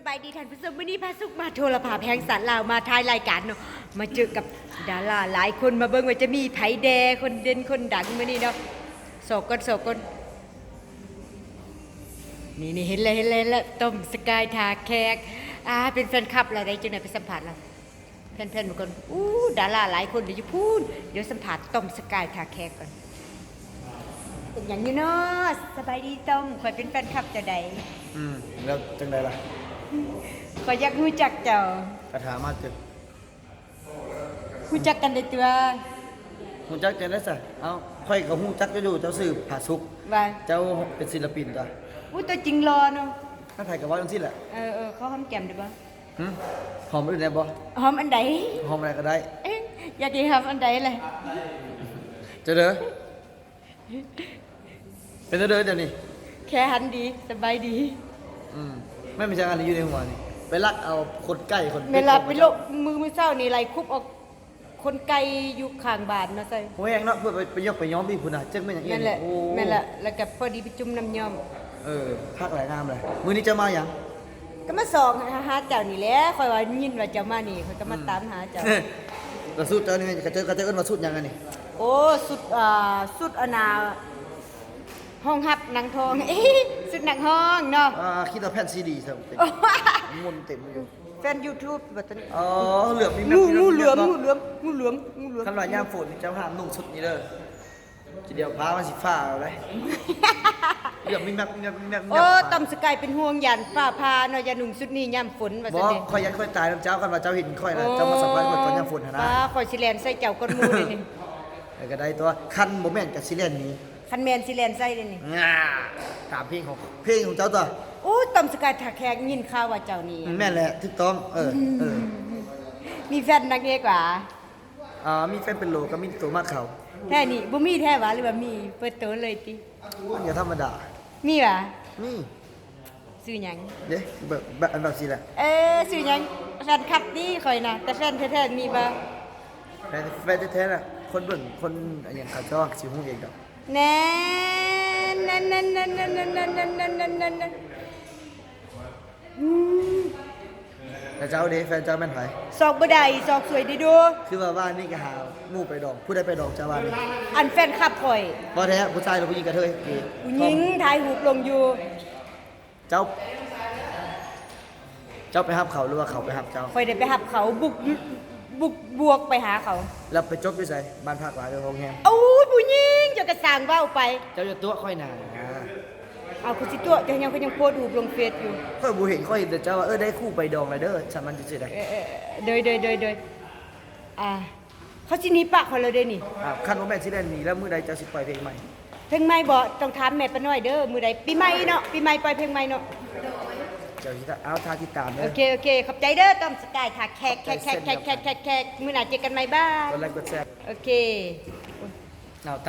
ສະບາຍດີທ່ານຜູ້ຊົມ, ມື້ນີ້ພາສຸກມາໂທລະພາບແຫ່ງຊາດລາວ ມາຖ່າຍລາຍການເນາະ, ມາເຈີກັບດາລາຫຼາຍຄົນ, ມາເບິ່ງວ່າຈະມີໃຜແດ່ ຄົນເດັ່ນຄົນດັງມື້ນີ້ເນາະ. ສອກກ່ອນ ສອກກ່ອນ. ນີ້ໆ ເຫັນແລ້ວ ເຫັນແລ້ວ ເຫັນແລ້ວ, ຕ້ອມສະກາຍທ່າແຂກ. ອ່າ ເປັນແຟນຄລັບລາວໃດ, ຈັ່ງໃດໄປສຳພາດລາວ. ແພນໆ ເບິ່ງກ່ອນ. ອູ້ ດາລາຫຼາຍຄົນຢູ່ພຸ້ນ. ດຽວສຳພາດຕ້ອມສະກາຍທ່າແຂກກ່ອນ. ເປັນຫຍັງຢູ່ເນາະ? ສະບາຍດີຕ້ອມ, ຂ້ອຍເປັນແຟນຄລັບເຈົ້າໃດ. ອືມ ແລ້ວຈັ່ງໃດລະ? ຂ້ອຍຢາກຮູ້ຈັກເຈົ້າ. ກະຖາມາເຕີ. ຮູ້ຈັກກັນໄດ້ຕົວະ. ຮູ້ຈັກຈັ່ງໃດຊະ? ເອົ້າ ຂ້ອຍກໍຮູ້ຈັກເຈົ້າຢູ່, ເຈົ້າຊື່ຜາສຸກ. ວ່າ ເຈົ້າເປັນສິນລະປິນຕົວະ. ອູ້ ຕົວຈິງຫຼໍ່ເນາະ. ໃຜກໍເວົ້າຈັ່ງຊີ້ແຫຼະ. ເອີໆ ຂໍຫອມແກ້ມໄດ້ບໍ່? ຫື? ຫອມອື່ນໄດ້ບໍ່? ຫອມອັນໃດ? ຫອມອັນໃດກໍໄດ້. ເອີ ຢາກໃຫ້ຫອມອັນໃດລະ? ເຈົ້າເດີ. ເປັນແນວໃດດຽວນີ້? ແຄ່ຫັນດີ ສະບາຍດີ. ອືມ ແມ່ນມີຫຍັງອັນນີ້ຢູ່ໃນຫົວນີ້? ໄປລັກເອົາຂົນໄກ່ຂົນເປັດ. ແມ່ນລະ ໄປລົກ ມື້ ມື້ເຊົ້ານີ້ໄລ່ຄຸບເອົາຂົນໄກ່ຢູ່ຂ້າງບ້ານມາໃສ່. ໂອ້ ແຮງເນາະ, ເພື່ອໄປ ໄປຢອກໄປຍ້ອມອີກພຸ້ນນະ, ຈັກແມ່ນຫຍັງ. ແມ່ນແຫຼະ ໂອ້ ແມ່ນລະ, ແລ້ວກໍພໍດີໄປຈຸ່ມນ້ຳຍ້ອມ. ເອີ ຄັກຫຼາຍ ງາມຫຼາຍ. ມື້ນີ້ເຈົ້າມາຫຍັງ? ກໍມາສ່ອງຫາ ຫາເຈົ້ານີ້ແຫຼະ, ຂ້ອຍວ່າຍິນວ່າເຈົ້າມານີ້ ຂ້ອຍກໍມາ ອືມ ຕາມຫາເຈົ້າ. ແລ້ວຊຸດເຈົ້ານີ້ ເຂົາເຈົ້າ ເຂົາເຈົ້າເອີ້ນວ່າຊຸດຫຍັງອັນນີ້? ໂອ້ ຊຸດ ອ່າ ຊຸດອັນນ່າ ຮອງຮັບໜັງທອງ ຊຸດນັກຮ້ອງເນາະ. ອ່າ ຄິດວ່າແຜ່ນຊີດີຊະ. ມົນເຕັມຢູ່. ແຟນຢູທູບວ່າຊັ້ນ. ອໍ ເຫຼືອບມີແມັບ ງູ ງູເຫຼືອມ ງູເຫຼືອມ ງູເຫຼືອມ ງູເຫຼືອມ. ຄັນວ່າຍາມຝົນນີ້ເຈົ້າຫ້າມນຸ່ງຊຸດນີ້ເດີ. ທີດຽວຟ້າມັນຊິຟ້າເອົາເດ້. ເລື່ອງມີແມັບ ມີແມັບ ມີແມັບ ມີແມັບ. ໂອ້ ຕ້ອມສະກາຍເປັນຫ່ວງຢ້ານຟ້າຜ່າເນາະ, ຢ່ານຸ່ງຊຸດນີ້ຍາມຝົນວ່າຊັ້ນເດ. ບໍ່ ຂ້ອຍຢ້ານຂ້ອຍຕາຍນຳເຈົ້າ, ຄັນວ່າເຈົ້າເຫັນຂ້ອຍນະ ເຈົ້າມາສຳພາດຂ້ອຍຕອນຍາມຝົນຫັ້ນນະ. ຟ້າ ຂ້ອຍຊິແລ່ນໃສ່ເຈົ້າກ່ອນໝູ່ເດ້ນີ້. ເອີ ກໍໄດ້ຕົວະ, ຄັນບໍ່ແມ່ນກໍຊິແລ່ນໜີ. ຄັນແມ່ນຊິແລ່ນໃສ່ເດ້ນີ້. ງາ ຕາມເພງຂອງ ເພງຂອງເຈົ້າຕົວະ. ໂອ້ ຕ້ອມສະກາຍ ຖ້າແຂກຍິນຂ່າວວ່າເຈົ້ານີ້. ອືມ ແມ່ນແຫຼະ ຖືກຕ້ອງ. ເອີ ເອີ ມີແຟນນາງເອກຫວາ? ອ່າ ມີແຟນເປັນໂຫຼ ກໍມີແຕ່ໂຕມັກເຂົາ. ແທ້ນີ້ ບໍ່ມີແທ້ຫວາ ຫຼືວ່າມີ? ເປີດໂຕເລີຍຕິ? ອັນນີ້ທຳມະດາ. ມີຫວາ? ມີ. ຊື່ຫຍັງ? ເດ້ ແບບ ແບບ ອັນແບບຊີ້ແຫຼະ. ເອີ ຊື່ຫຍັງ? ແຟນຄລັບນີ້ຂ້ອຍນະ, ແຕ່ແຟນແທ້ໆ ມີບໍ່? ແຟນ ແຟນແທ້ໆ ນະ ຄົນເບິ່ງ ຄົນອັນຫຍັງ ເຂົາເຈົ້າຊິຮູ້ເອງດອກ. ແນ່ ແນ່ ແນ່ ອືມ ແລ້ວເຈົ້າເດ ແຟນເຈົ້າແມ່ນໃຜ? ຊອກບໍ່ໄດ້ ຊອກຊ່ວຍແດ່ດູ. ຄືວ່າວານນີ້ກໍຫາໝູ່ໄປດອງ. ຜູ້ໃດໄປດອງເຈົ້າວານນີ້? ອັນແຟນຄລັບຂ້ອຍ. ບໍ່ແທ້ ຜູ້ຊາຍຫຼືຜູ້ຍິງ? ກະເທີຍ. ຜູ້ຍິງ ຖ່າຍຮູບລົງຢູ່. ເຈົ້າ ເຈົ້າໄປຮັບເຂົາ ຫຼືວ່າເຂົາໄປຮັບເຈົ້າ? ຂ້ອຍໄດ້ໄປຮັບເຂົາ ບຸກ ບຸກບວກໄປຫາເຂົາ. ແລ້ວໄປຈົບຢູ່ໃສ? ບ້ານພັກຫວາ ຫຼືໂຮງແຮມ? ໂອ້ຍ ຜູ້ຍິງ ເຈົ້າກໍຊ່າງເວົ້າໄປ. ເຈົ້າຢ່າຕົວະຂ້ອຍນາ. ເອົາ ຄືຊິຕົວະ ເຈົ້າຍັງ ເຈົ້າຍັງໂພສຮູບລົງເຟສຢູ່. ຂ້ອຍບໍ່ເຫັນ ຂ້ອຍເຫັນແຕ່ເຈົ້າວ່າ ເອີ ໄດ້ຄູ່ໄປດອງແລ້ວເດີ ສຳມັນຈັ່ງຊີ້ໄດ໋. ເອີ ເອີ ເອີ ໂດຍ ໂດຍ ໂດຍ ໂດຍ ອ່າ ເຂົາຊິໜີປະຂ້ອຍແລ້ວເດ້ນີ້. ອ່າ ຄັນບໍ່ແມ່ນຊິແລ່ນໜີແລ້ວ ມື້ໃດເຈົ້າຊິປ່ອຍເພງໃໝ່? ເພງໃໝ່ບໍ່? ຕ້ອງຖາມແມ່ປ້ານ້ອຍເດີ ມື້ໃດ? ປີໃໝ່ເນາະ ປີໃໝ່ປ່ອຍເພງໃໝ່ເນາະ. ເຈົ້າຊິ ເອົາ ຖ້າຕິດຕາມເດີ. ໂອເຄ ໂອເຄ ຂອບໃຈເດີ ຕ້ອມສະກາຍ ຖ້າແຂກ ແຂກ ແຂກ ແຂກ ແຂກ ແຂກ ມື້ໜ້າເຈີກັນໃໝ່ ບາຍ. ກົດໄລກົດແຊ. ໂອເຄ. ເອົາ ຕາ